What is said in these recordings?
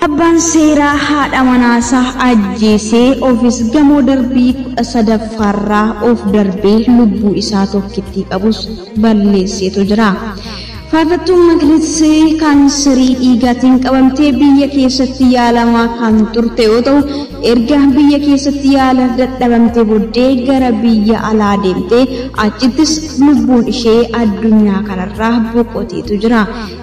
Abbaan seeraa haadha manaasaa ajjeesee ofis gamoo darbii 13ffaarraa of darbee lubbuu isaa tokkittii qabus balleesseetu jira. Faarfattuun Makiliit kaanserii dhiigaatiin qabamtee biyya keessatti yaalamaa kan turte yoo ta'u, erga biyya keessatti yaala dadhabamtee booddee gara biyya alaa deemtee achittis lubbuun ishee addunyaa kanarraa boqoteetu jira.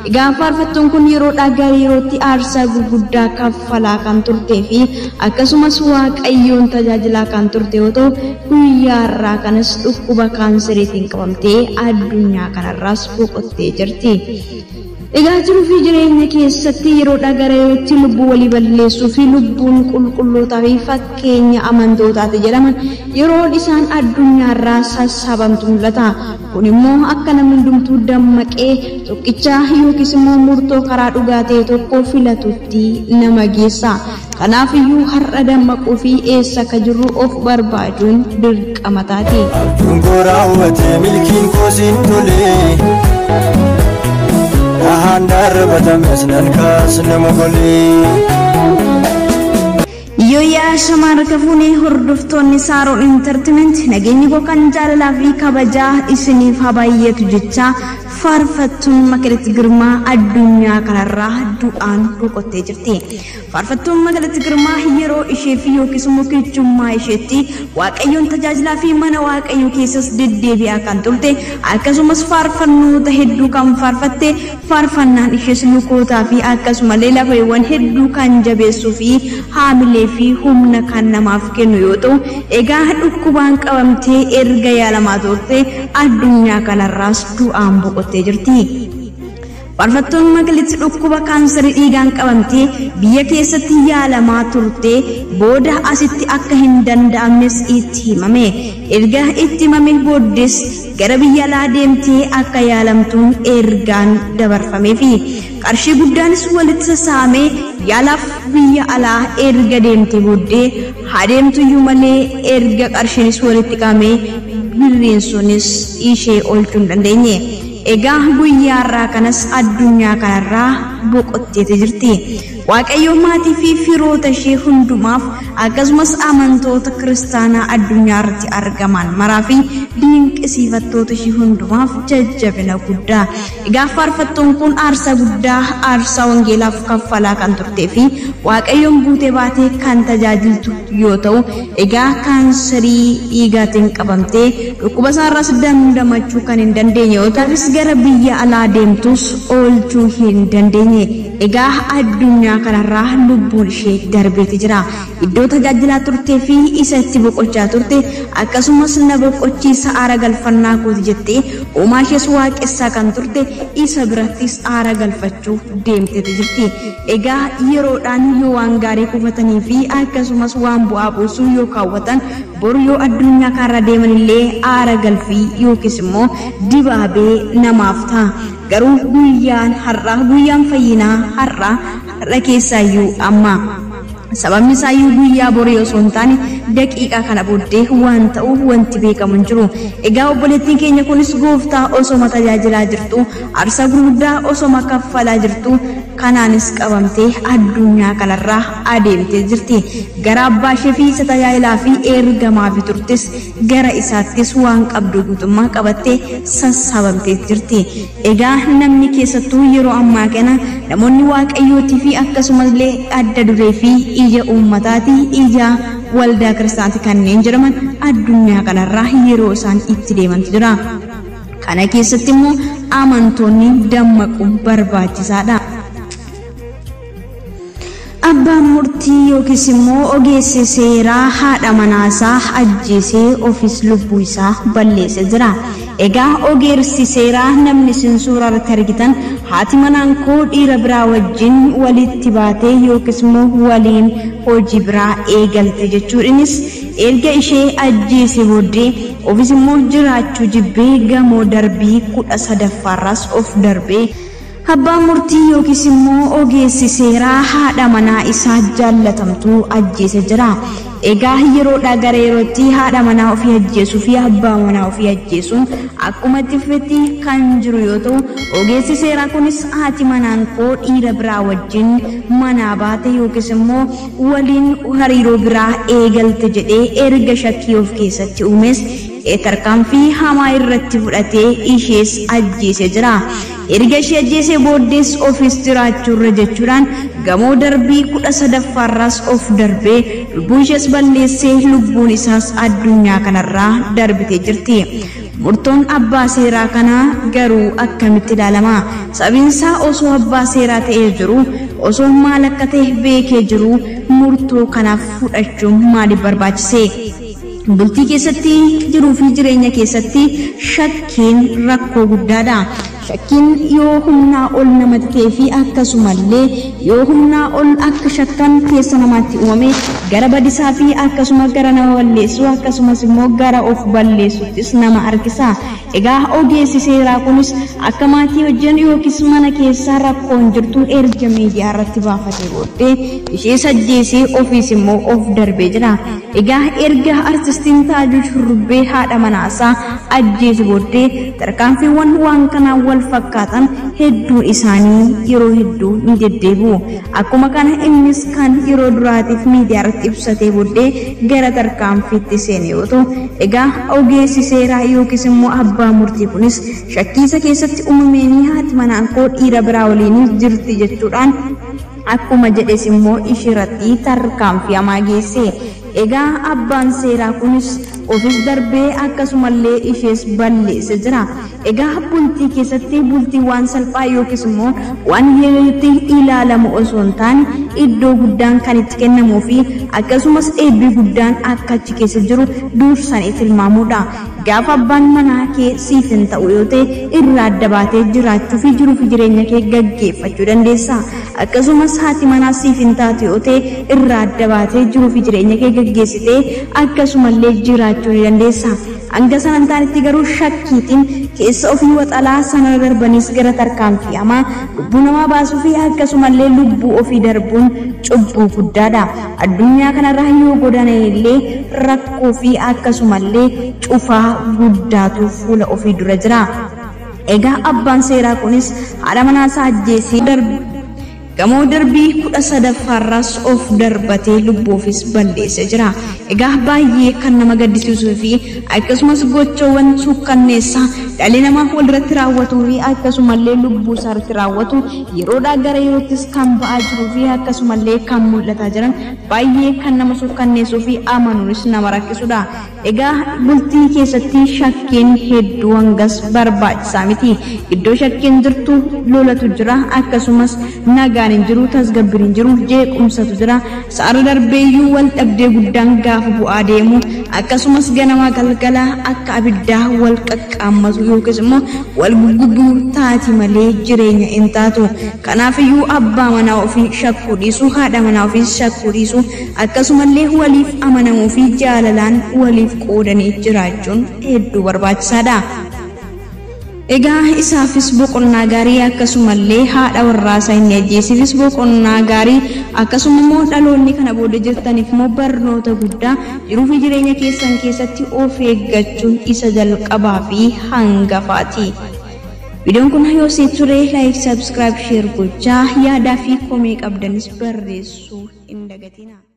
Egaa faarfattuun kun yeroodhaa gara yerootti aarsaa gurguddaa kaffalaa kan turtee fi akkasumas Waaqayyoon tajaajilaa kan turte yoo ta'u, guyyaa har'aa kanas dhukkuba kaanseriitiin qabamtee addunyaa kanarraas boqottee jirti. Egaa jiruu fi jireenya keessatti yeroodhaa gara yerootti lubbuu walii balleessuu fi lubbuun qulqullootaa fi fakkeenya amantootaati jedhaman yeroon isaan addunyaarraa sassaabamtu mul'ata. Kun immoo akka namni hundumtuu dammaqee tokkicha yookiis immoo murtoo karaa dhugaa ta'e tokko filatutti nama geessa. Kanaaf iyyuu har'a dammaquu fi eessa akka jirru of barbaaduun dirqama taati. Abjuun koo raawwate, milkiin koo siin tole. Dhahaan darbatames nan kaasne mogolee. Yooyyaa shamarra fuunee, hordoftoonni Saaroon Entertainment, nageenyi koo kan jaalalaa fi kabajaa isiniif haa baay'atu jecha, faarfattuun Makilit Girmaa addunyaa kanarraa du'aan boqottee jirti. Faarfattuun Makilit Girmaa yeroo ishee fi yookiis immoo kichummaa isheetti Waaqayyoon tajaajilaa fi mana Waaqayyoo keessas deddeebi'aa kan turte, akkasumas faarfannoota hedduu kan faarfatte, faarfannaan ishees lukootaa fi akkasumallee lafeewwan hedduu kan jabeessuu fi haamilee fi humna kan namaaf kennu yoo ta'u, egaa dhukkubaan qabamtee erga yaalamaa turte addunyaa kanarraas du'aan boqottee jirti. Faarfattuun Makilit dhukkuba kaansarii dhiigaan qabamtee biyya keessatti yaalamaa turte, booda asitti akka hin danda'amnes itti himame. Erga itti himame booddees gara biyya alaa deemtee akka yaalamtuun ergaan dabarfameefi. Qarshii guddaanis walitti sassaabamee yaalaaf biyya alaa erga deemte booddee, haa deemtuyyuu malee, erga qarshiinis walitti qabamee birriin sunis ishee oolchuu hin dandeenye. Egaa guyyaa har'aa kanas addunyaa kanarraa boqotteeti jirti. Waaqayyo maatii fi firoota ishee hundumaaf, akkasumas amantoota kiristaanaa addunyaa irratti argaman maraa fi dinqisiifattoota ishee hundumaaf jajjabina guddaa. Egaa faarfattuun kun aarsaa guddaa aarsaa wangeelaaf kaffalaa kan turtee fi Waaqayyoon buutee baatee kan tajaajiltu yoo ta'u, egaa kaansarii dhiigaatiin qabamtee dhukkuba isaarraas dandamachuu kan hin dandeenye yoo ta'us, gara biyya alaa deemtus oolchuu hin dandeenye. Egaa addunyaa kanarraa lubbuun ishee darbeeti jira. Iddoo tajaajilaa turtee fi isa itti boqochaa turte, akkasumas na boqochiisa, aara galfannaa kooti jettee uumaa ishees waaqessaa kan turte, isa birattis aara galfachuu deemteeti jirti. Egaa yeroodhaan yoo waan gaarii kufatanii fi akkasumas waan bu'aa buusuu yoo kaawwatan, boru yoo addunyaa kanarra deeman illee aara galfii yookiis immoo dibaabee namaaf ta'a. Garuu guyyaan har'aa, guyyaan fayyinaa har'aa, har'a keessaayyuu amma. Sababni isaayyuu guyyaa borii osoo hin taane daqiiqaa kana booddee waan ta'uuf wanti beekamu hin jiru. Egaa obboleettiin keenya kunis gooftaa osoma tajaajilaa jirtu, aarsaa gurguddaa osoma kaffalaa jirtu, kanaanis qabamtee addunyaa kanarraa adeemtee jirti. Gara abbaa ishee fi isa tajaajilaa fi ergamaa fi turtes, gara isaattis waan qabdu guutummaa qabattee sassaabamtee jirti. Egaa namni keessattuu yeroo ammaa kana namoonni Waaqayyootii fi akkasumallee adda duree fi ija uummataati, ija waldaa kiristaanaati kanneen jedhaman addunyaa kanarraa yeroo isaan itti deemantu jira. Kana keessatti immoo amantoonni dammaquun barbaachisaadha. Abbaan murtii yookiis immoo ogeessi seeraa haadha manaasaa ajjeesee ofis lubbuu isaa balleessee jira. Egaa ogeessi seeraa namni isin suuraa irratti argitan, haati manaan koo dhiira biraa wajjin walitti baatee yookiis immoo waliin hojii biraa eegalte jechuudhaanis erga ishee ajjeese booddee ofis immoo jiraachuu jibbee gamoo darbii 13ffaarraas of darbee. Abbaan murtii yookiis immoo ogeessi seeraa haadha manaa isaa jaallatamtuu ajjeese jira. Egaa yeroodhaa gara yerootti haadha manaa ofii ajjeesuu fi abbaa manaa ofii ajjeesuun akkuma itti fufetti kan jiru yoo ta'u, ogeessi seeraa kunis haati manaan koo dhiira biraa wajjin manaa baate yookiis immoo waliin hariiroo biraa eegalte jedhee erga shakkii of keessatti uumes tarkaanfii hamaa irratti fudhatee ishees ajjeesee jira. Erga ishee ajjeesee booddees ofis jiraachuurra jechuudhaan gamoo darbii 13ffaarraas of darbee lubbuu ishees balleessee lubbuun isaas addunyaa kanarraa darbitee jirti. Murtoon abbaa seeraa kanaa garuu akkamitti ilaalama? Sababiinsaa osoo abbaa seeraa ta'ee jiru, osoo maal akka ta'e beekee jiru murtoo kanaaf fudhachuun maaliif barbaachise? Bultii keessatti, jiruu fi jireenya keessatti shakkiin rakkoo guddaadha. Shakkiin yoo humnaa ol namatti ta'ee fi akkasumallee yoo humnaa ol akka shakkan keessa namaatti uumame gara badisaa fi akkasuma gara nama balleessuu akkasumas immoo gara of balleessuttis nama harkisa. Egaa ogeessi seeraa kunis akka maatii wajjin yookiis mana keessaa rakkoon jirtu erga miidiyaa irratti baafatee booddee ishees ajjeesee ofiis immoo of darbee jira. Egaa erga artistiin Taajuu Shurrubbee haadha manaasaa ajjeese booddee tarkaanfiiwwan waan kanaan wal fakkaatan hedduun isaanii yeroo hedduu ni deddeebi'u. Akkuma kana innis kan yeroo duraatiif miidiyaa irratti ibsatee booddee gara tarkaanfiitti seene yoo ta'u, egaa ogeessi seeraa yookiis immoo abbaa murtii kunis shakkiisa keessatti uumameenii haati manaan koo dhiira biraa waliin jirti jechuudhaan akkuma jedhes immoo isheerratti tarkaanfii hamaa geesse. Egaa abbaan seeraa kunis ofis darbee akkasumallee ishees balleesse jira. Egaa bultii keessatti bultii waan salphaa yookiis immoo waan yerootti ilaalamu osoo hin taane iddoo guddaan kan itti kennamuu fi akkasumas eebbi guddaan akka achi keessa jiru dursanii tilmaamuudha. Gaafa abbaan manaa kee siif hin ta'u yoo ta'e irraa adda baatee jiraachuu fi jiruu fi jireenya kee gaggeeffachuu dandeessa. Akkasumas haati manaa siif hin taatu yoo ta'e irraa adda baatee jiruu fi jireenya kee gaggeessitee akkasumallee jiraachuu ni dandeessa. Hanga sana hin taanetti garuu shakkiitiin keessa ofii waxalaa sana darbaniis gara tarkaanfii hamaa lubbuu namaa baasuu fi akkasumallee lubbuu ofii darbuun cubbuu guddaadha. Addunyaa kanarraa yoo godaanan illee rakkoo fi akkasumallee cufaa guddaatu fuula ofii dura jira. Egaa abbaan seeraa kunis haadha manaasaa ajjeesee gamoo darbii 13ffaarraas of darbatee lubbuu ofiis balleessee jira. Egaa baay'ee kan nama gaddisiisuu fi akkasumas gochoowwan suukkanneessaa dhalli namaa walirratti raawwatuu fi akkasumallee lubbuu isaa irratti raawwatu yeroodhaa gara yeroottis kan ba'aa jiruu fi akkasumallee kan mul'ataa jiran baay'ee kan nama suukkanneessuu fi amanuunis nama rakkisudha. Egaa bultii keessatti shakkiin hedduu hangas barbaachisaa miti. Iddoo shakkiin jirtu lolatu jira, akkasumas nagaan hin jiru, tasgabbiin hin jiru, jeequmsatu jira. Sa'aarra darbeeyyuu wal dhabdee guddaan gaafa bu'aa deemu akkasumas ganama galgala akka abiddaa wal qaqqaammatu yookiis immoo wal guggubuu taati malee jireenya hin taatu. Kanaafiyyuu abbaa manaa ofii shakkuu dhiisuu, haadha manaa ofii shakkuu dhiisuu, akkasumallee waliif amanamuu fi jaalalaan waliif qoodanii jiraachuun hedduu barbaachisaadha. Egaa isaafis boqonnaa gaarii akkasumallee haadha warraasaa inni ajjeesiifis boqonnaa gaarii akkasuma immoo dhaloonni kana booda jirtaniif immoo barnoota guddaa jiruu fi jireenya keessan keessatti of eeggachuun isa jalqabaa fi hangafaati. Viidiyoon kun yoo isin ture like, subscribe, share gochaa yaadaa fi komee qabdanis barreessuu hin dagatinaa.